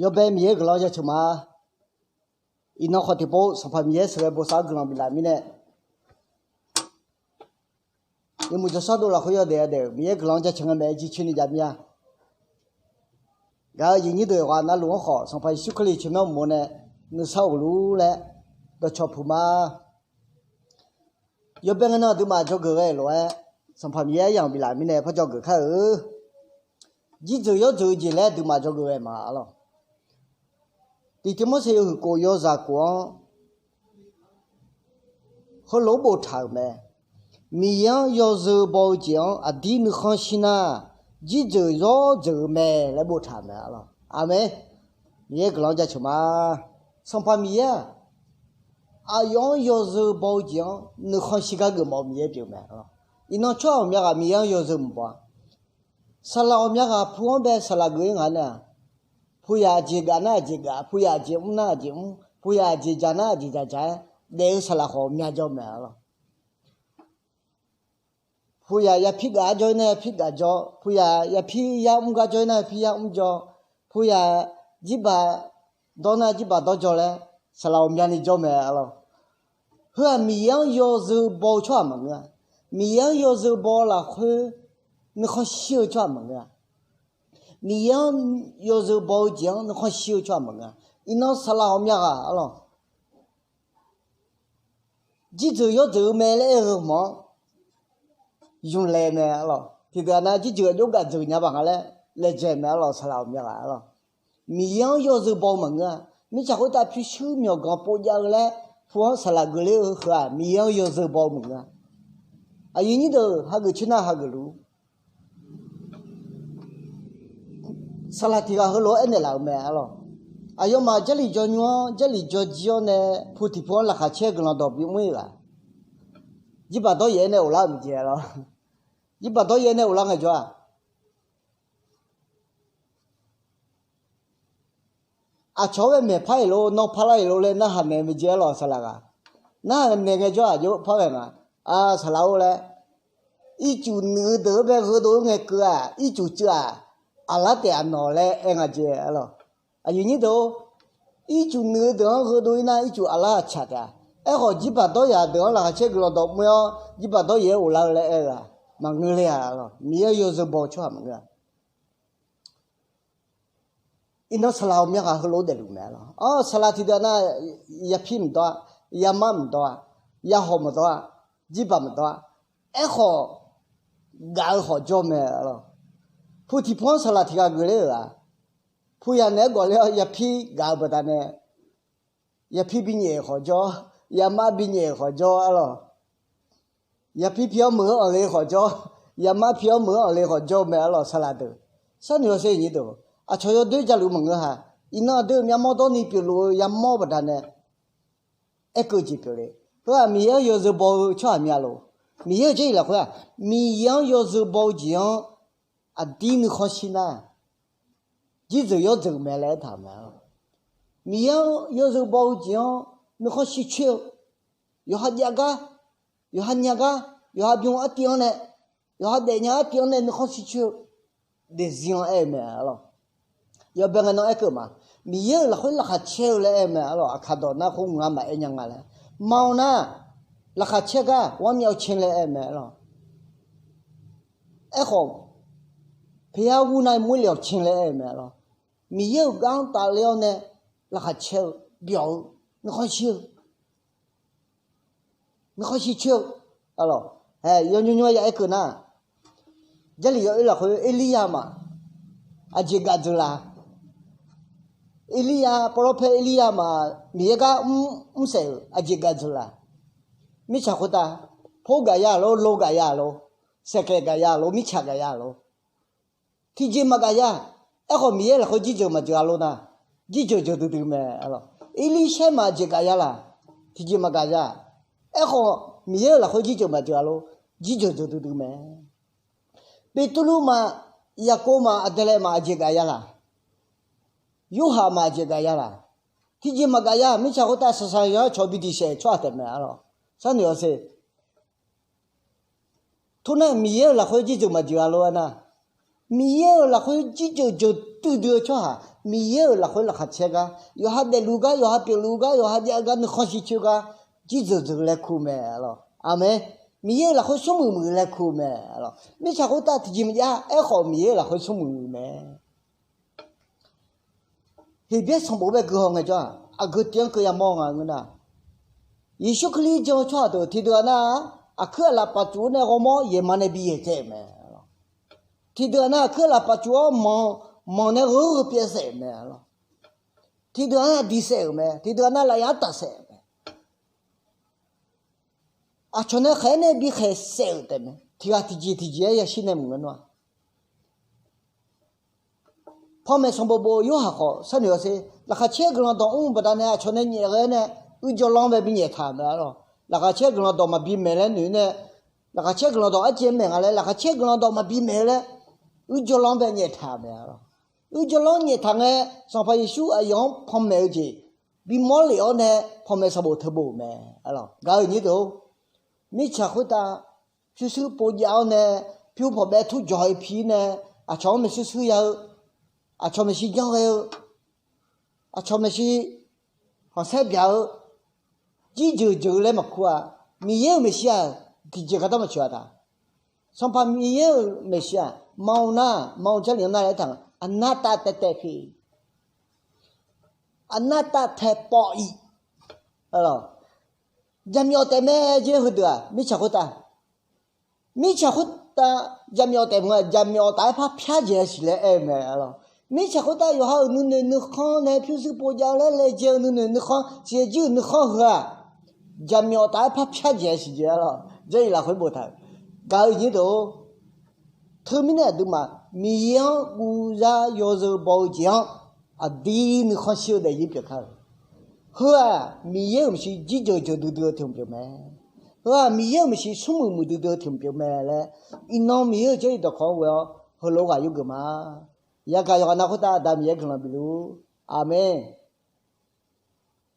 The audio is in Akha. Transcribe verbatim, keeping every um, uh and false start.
Yawbae Miqyaer guiqlanq jaceuq ma. Iqnan khawf tiqpov Sanqpaq Miqyaer sheuqghae bosav-anr guiqlanq biflaf mirnae, yawmuiq jawrshar dov lafkhoer yawdaef yadaef-euq Miqyaer guiqlanq-anr jaceuq ngae maeq-aer jircoer ni jav mir-a. Gaq-euq aqyuif nyir deuq yawqghaq navluf-anr khawf, Sanqpaq Yeqsur Kali tsawrmyanr uqmov nae nuisar of luf-ur laer dawqcawq puq ma. Yawbae ngae nan aqduimaf dzawgeuf ghae lof-aer, Sanqpaq Miqyaer aryamq biflaf mirnae par dzawgeuf kar-eu. Jirdzeuq yawdzeuq-eu jeq laer aqduimaf dzawgeuf ghae ma arlawq. Tiqtiv Morseq yawhuiq kof yawzaq kof-anr heulof-aer boftaq-euq mae. Miqyaer-anr yawzeu baw-eu jeq-anr aqdir nuikhanr shir nar, jirdzeuq yawdzeuq-eu mae laer boftaq-euq mae arlawq. Aqmeq. Miqyaer guiqlanq-anr jaceuq ma. Sanqpaq Miqyaer-aq, aqyawf-anr yawzeu baw-eu jeq-anr nuikhanr shir gar geufmawf-eu Miqyaer pyeuf mae arlawq. Iqnan tsawrhaq ghawqmya ghaq Miqyaer-anr yawzeu maqbaw-a. Saqlaq ghawqmya ghaq pu-anr bae saqlaq geuf-ir nga nae-aq, puyaq aqjeq gaf nar aqjeq gaf, puyaq aqjeq mr nar aqjeq mr, puyaq aqjeq dzaq nar aqjeq dzaq dzaq-aer daef-eu saqlaq khawf myavjawr mae arlawq. Puyaq yapir gaf-ar jawr-ir nar yapir gaf jawr, puyaq yapir yar mr gar jawr-ir nar yapir yar mr jawr, puyaq jirbaq dawr nar jirbaq dawr jawr laer saqlaq ghawqmyani jawr mae arlawq. Heu-aq Miqyaer-anr yawzeu baw-eu tsawrhaq maqngeur-a. Miqyaer-anr yawzeu baw lafkhoer nuikhanr shir-eu tsawrhaq maqngeur-a. Miqyaer-anr yawzeu baw-eu jeq-anr nuikhanr shir-eu tsawrhaq maqngeur-a. Iqnan saqlaq ghawqmya ghaq arlawq, jirdzeuq yawdzeuq-eu mae laer aer-eu hmq-anr ymqlaeq mae arlawq. Tiqdeuq-aq nar jirdzeuq aqjox gaf dzeuq nya baq nga laer laejae mae arlawq, saqlaq ghawqmya ghaq arlawq. Miqyaer-anr yawzeu baw-eu maqngeur-a. Mirtsaq khoertav pyurshuir myawqganq pov jav-eu laer pu-anr saqlaq geufler-eu heu-aq Miqyaer-anr yawzeu baw-eu maqngeur-a. Aqyuif nyir deuq hageuf coer nar hageuf luf-ur. Saqlaq tiq ghaq heulof-aer aernaeq laf-euq mae arlawq. Aqyawfmaf Jarlif jawr nymr-anr Jarlif jawr jir-awr nae pu tiq pu-anr laqkhaq caer guiqlanq dawq bimr-ir ghaq, jirbaq dawryaef-aer nae of lar-euq maqjeq arlawq. Jirbaq dawryaef-aer nae of lar ngaejawr-aq, aqcawq-anr bae maeqpar-iq lor nawr parlar-iq lor laer narhaq naeq maqjeq arlawq saqlaq ghaq. Narhaq naeq ngaejawr-aq jov-aer par ghae nga. Saqlaq-or laer, ircuf nuiq-eu deuq-anr bae gheudov-aer ngae keuv-aq ircuf ceuv-aq, aqlar taef aqnawq laer aer nga jeq arlawq. Aqyuif nyir deuq-or, ircuf nuiq-eu deuq-anr gheudov-ir nar ircuf aqlar aqcaq taef-a. Aerkhawf jirbaq dawryaq deuq-anr laqkhaq caer guiqlanq dawq mr-aer-awr jirbaq dawryaef-aer of lar-eu laer aer-eu-aq maqngeur le-a arlawq. Miqyaer-anr yawzeu baw-eu tsawrhaq maqngeur-a. Iqnan saqlaq ghawqmya ghaq heulof-aer daefluf mae arlawq. Saqlaq tiqdeuq nar, yapir mqdawr-a, yamar mqdawr-a, yahawq maqdawr-a, jirbaq maqdawr-a. Aerkhawf gaf-eu khawf jawr mae arlawq. Pu tiq pu-anr saqlaq tiq ghaq geufler-euq-aq, puyaq naeq-aer gawqler-awr yapir gaf-eu baqdanae, yapir binyaef-euq khawf jawr, yamar binyaef-euq khawf jawr arlawq. Yapir pi-awr meuq-anr anqle khawf jawr, yamar pi-awr meuq-anr anqle khawf jawr-eu mae arlawq saqlaq deuq. Sharnoeq-awr sher nyir deuq, aqcawq yawdoer javluf maqngeur ha. Iqnan aqdui-eu myavmawr dawrni pyeufluf-eu yamawr baqdanae aerkeuv jeq pyeufle. Heu-aq Miqyaer-anr yawzeu baw-eu tsawrhaq myav lof. Miqyaer-euq jarlif lafkhoer-aq Miqyaer-anr yawzeu baw-eu jeq-anr aqdir nuikhanr shir nar, jirdzeuq yawdzeuq mae laer aertaq-euq mae arlawq. Miqyaer-anr yawzeu baw-eu jeq-anr nuikhanr shir coer-eu, yawqha jav gar, yawqha nya gar, yawqha bym artiv-anr nae, yawqha daefnya artiv-anr nae nuikhanr shir coer-eu daefzir-anr aer-eu mae arlawq. Yawbae ngae nan aerkeuv ma. Miqyaer-euq lafkhoer laqkhaq caer-eu laer aer-eu mae arlawq. Aqkaq dawq nar khoer ngar maqaer nya nga laer. Ma-awr nar, laqkhaq caer gar ghanrmyav caer laer aer-eu mae arlawq. Aerkhawf, peyar ghur nar murlef-awq caer laer aer-eu mae arlawq. Miqyaer-euq gar-anr tafler-awr nae laqkhaq caer-eu, byawq-eu, nuikhanr shir-eu, nuikhanr shir coer-eu arlawq. Hae yawnymr nymr ya aerkeuv nar, Jarlif yawoer lafkhoer Erlirya maf aqjeq gaq dzeuq la? Erlirya, pawrlawrpaer Erlirya maf Miqyaer gar mr mrsaef-euq aqjeq gaq dzeuq la? Mirtsaq khoertav, por gaq ya lor, lo gaq ya lor, saeqkhaeq gaq ya lor, mirtsaq gaq ya lor, tiqjeq maqgaq ya. Aerkhawf Miqyaer lafkhoer jirdzeuq maqdzeuq-a lor nar, jirdzeuq dzeuq duidui mae arlawq. Erlirshaer maf aqjeq gaq ya laq? Tiqjeq maqgaq ya. Aerkhawf Miqyaer-euq lafkhoer jirdzeuq maqdzeuq-a lor, jirdzeuq dzeuq duidui mae. Beqtuvluv maf, Yaqkov maf, Aqdaqlaeq maf aqjeq gaq ya laq? Yorhaq maf aqjeq gaq ya laq? Tiqjeq maqgaq ya. Mirtsaq khoertav shaqshaq yanr-aer cawq bi diq saef-euq tsawrhaq taef mae arlawq. Sharnoeq-awr sher. Tor nar Miqyaer-euq lafkhoer jirdzeuq maqdzeuq-a lor-aer nar, Miqyaer-euq lafkhoer jirdzeuq dzeuq duidui-eu tsawrhaq, Miqyaer-euq lafkhoer laqkhaq caer gar, yawqha daefluf gar, yawqha pyeufluf gar, yawqha jav-eu gar, nuikhanr shircoer gar, jirdzeuq dzeuq laer kur-eu mae, arlawq. Aqmeq. Miqyaer-euq laqkhoer smrmuiq muiq laer kur-eu mae, arlawq. Mirtsaq khoertav tiqjeq maqjav, aerkhawf Miqyaer-euq lafkhoer smrmuiq muiq mae. Heqbyaer sanqbof bae guihaw ngaejawr-aq, aqgeu tiv-anr keuv yamawr nga ngeur nar, Yeqsur Kali jan-eu tsawrhaq deuq tiqdeuq-aq nar, aqkuir aqlaf pafcuf-awr nae ghawrmawr yaeqma nae bi yaeq dzae-euq mae. Tiqdeuq-aq nar, aqkuir aqlaf pafcuf-awr manq, manq nae gheu gheu pyaev saef-euq mae, arlawq. Tiqdeuq-aq nar, diq saef-euq mae. Tiqdeuq-aq nar, lafyaq-anr taf saef-euq mae. Aqcawq nae khaeq-aer nae bi khaeq saef-euq taef mae. Tiq ghaq tiqjeq tiqjeq-aer yashir nae maqngeur nar-aq, panmaeq sanqbof bof-eu Yorhaq khawf sharnoeq-awr sher, laqkhaq caer-eu guiqlanq dawq mr-eu baqdanae aqcawq nae nyaef ghae-aer nae, uir jawrlanr bae bi nyaef taq-euq mae, arlawq. Laqkhaq caer-eu guiqlanq dawq maqbi maeq laer noeq nae, laqkhaq caer-eu guiqlanq dawq arjeq maeq nga laer, laqkhaq caer-eu guiqlanq dawq maqbi maeq laer, uir jawrlanr bae nyaef taq-euq mae, arlawq. Uir jawrlanr nyaef taq ngae, Sanqpaq Yeqsur aqyawf-anr panmaeq-eu jeq bimawr lef-awr nae, panmaeq sanqbof teubof-euq mae, arlawq. Gaq-euq nyir deuq-or, mirtsaq khoertav pyurshuir povjav-awr nae, pyur pawqbaev tur jawq-eu pi nae, aqcawq-anr maeqshi shuir ya-eu, aqcawq maeqshi janr ghae-eu, aqcawq maeqshi khanqsaer byaq-eu, jirjeuq jeuq-eu laer maqkur-a. Miqyaer-euq maeqshi-aq, tiqjeq gardanr maqtsoeq-a taq. Sanqpaq Miqyaer-euq maeqshi-aq, maqanr nar, maqanr Jarlif-anr nar laer taq-a, aqnavtav taev taev pyeuf-iq, aqnavtav taeq pawf-iq, jaqmyawf taef mae jeq heudeuq-aq, mirtsaq khoertav mirtsaq khoertav jaqmyawf taef maqnga, jaqmyawf taf-aer par pyar jaeq-a siq laer aer-eu mae, arlawq. Mirtsaq khoertav yawqha-euq nuinoeq nuikhanr nae pyurshuir povjav-eu laer laejae-eu nuinoeq nuikhanr, siqjir-euq nuikhanr heu-aq, jaqmyawf taf-aer par pyar jaeq-a siq jeq, arlawq. Jarlif lafkhoer boftaq-euq, gaq-euq nyir deuq-or, teumirnae aqduimaf Miqyaer-anr guvyar yawzeu baw-eu jeq-anr aqdir nuikhanr shir-eu daefzir pyeuf kar-eu. Heu-aq, Miqyaer-euq maeqshi jirjeuq jeuq duidui-eu tiq hmq pyeuf mae. Heu-aq, Miqyaer-euq maeqshi smrmuiq muiq duidui-eu tiq hmq pyeuf mae laer, iqnan Miqyaer-euq Jarlif dawqkawq-anr ghoe-awr heulof-aer ghaq yurgeuf ma. Yagaq yawqghaq nav khoertav Aqda Miqyaer guiqlanq bif luf-ur. Aqmeq.